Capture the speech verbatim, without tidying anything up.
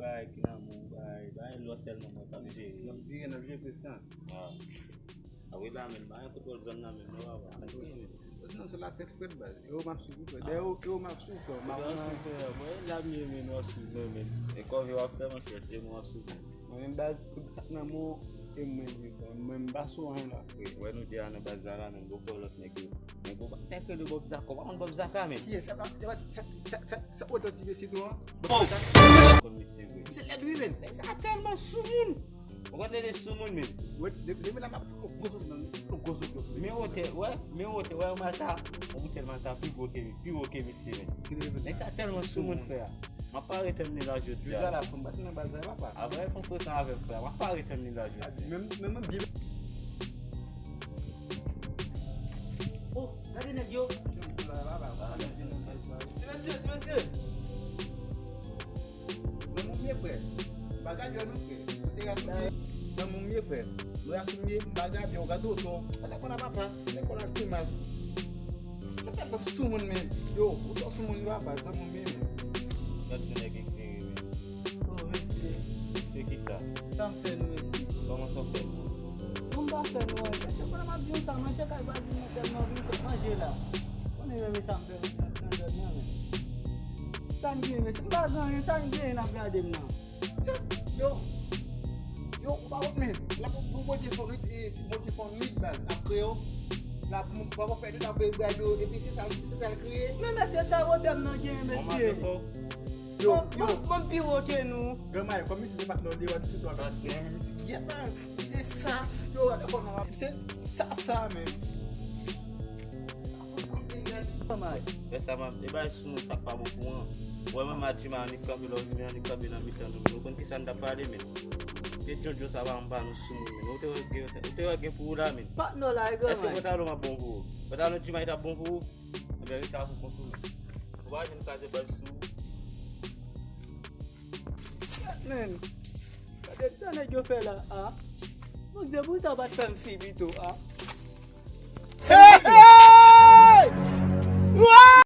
Bay ki nan men w, bay, bay lò sèlman mwen k ap jere. N ap vire, n ap jere frè sa. Ah. Ah wi la, men, bay kontwòl zòn nan, men, non, papa. Ann vire, men. Sinon, se latèt frèt, baz. E w m ap swiv, frè. Dèyè w, e w m ap swiv, frè. M ap swiv, frè. Mwen, la m ye, men, w ap swiv mwen, men. E kòve w ap fè, monchè, se mwen w ap swiv. Mwen menm, baz, tout sa k nan men w, e mwen li, frè. Mwen, m pa sou anyen la, frè. Wè nou de a nan baz la, la, men, bon, lòt nèg yo. Men bon, nèg rele Bob Zaka, w pa konn Bob Zaka, men. Kiyès? Sa pa, sa pa, sa, sa, sa, sa otan ti mesye tou an? Bob Zaka? Ou konn misye vre. Misye lèd wi, men. Nèg sa tèlman soumoun. Ou konn de soumoun, men. Wè, de, de, de, la, m ap fè yon gwo sot nan, yon gwo sot nan. Men wotè, wè, men wotè, wè, malta. Yon bouton malta pi gwo ke, pi gwo ke misye, men. Nèg sa tèlman soumoun, frè. M ap pa retann li la jodi a. Jodi a la, fò m pase nan baz la, papa. Apre fè frekan avè m, frè. M ap pa retann li la jodi a. Menm, menm, menm byen. Oh, gade nèg yo. Ti mesye, ti mesye. Zanmi m ye, frè. M pa gade yo non, frè. Kote Yasmin ye? Zanmi m ye, frè. Lè Yasmin ye, m pa gade yo. Gade oto. Gade kòla papa. Gade kòla ti mal. Se tèlman soumoun, men. Yo, ou twò soumoun, yo, apa, zanmi m ye, men. Gad yon nèg eklere, men. Oh, mesye. Mesye kisa? Sa m fè nou, mesye? Kòman sa w fè l? Bon, m pa fè nou anyen. Mesye, konnen m ap di w sa, manje kay vwazen nan tèlman vin fè manje la. Konnen menm sa m fè nan zòn nan, men. Sa n gen, mesye? M pa gen anyen, sa n gen n ap gade m nan? Yo, yo, ou pa wont, men. La, pou, pou Bondye fè w rit, e, si Bondye fè w rit, baz, ap kreye w. La, pou, pou, pou fè rit, ap kreye w, epi se sa, se sa l kreye. Men mesye, sa wotè m nan gen, mesye. Yo, yo. Bon, bon, pi wo ke nou. Granmay, kòm misye se patnè w deyò, misye dwa pa gen, misye. Yè pa, se sa. Yo, gade kòman w ap, se sa, sa, men. Granmay. Fè sa, man. E bay sou moun sa k pa bon pou mwen. Wè, men, Madjima, annik kanpe, lè w vini, annik kanpe nan mitan nou. Nou konn kisa n t ap pale, men. Ke djondjon sa pa anba nou sou moun, men. Ou te wè gen, ou te wè gen pou ou la, men. Patnè w la, e granmay. Èske pantalon m ap bon pou ou? Pantalon Djima t ap bon pou ou? Ebyen, rete avèk ou konsa, men. Ou pa janm kaze bal sou ou. Men, gade sa nèg yo fè la, a. Bondye, pou sa w pa t fè m fi pito, a. Hey, hey!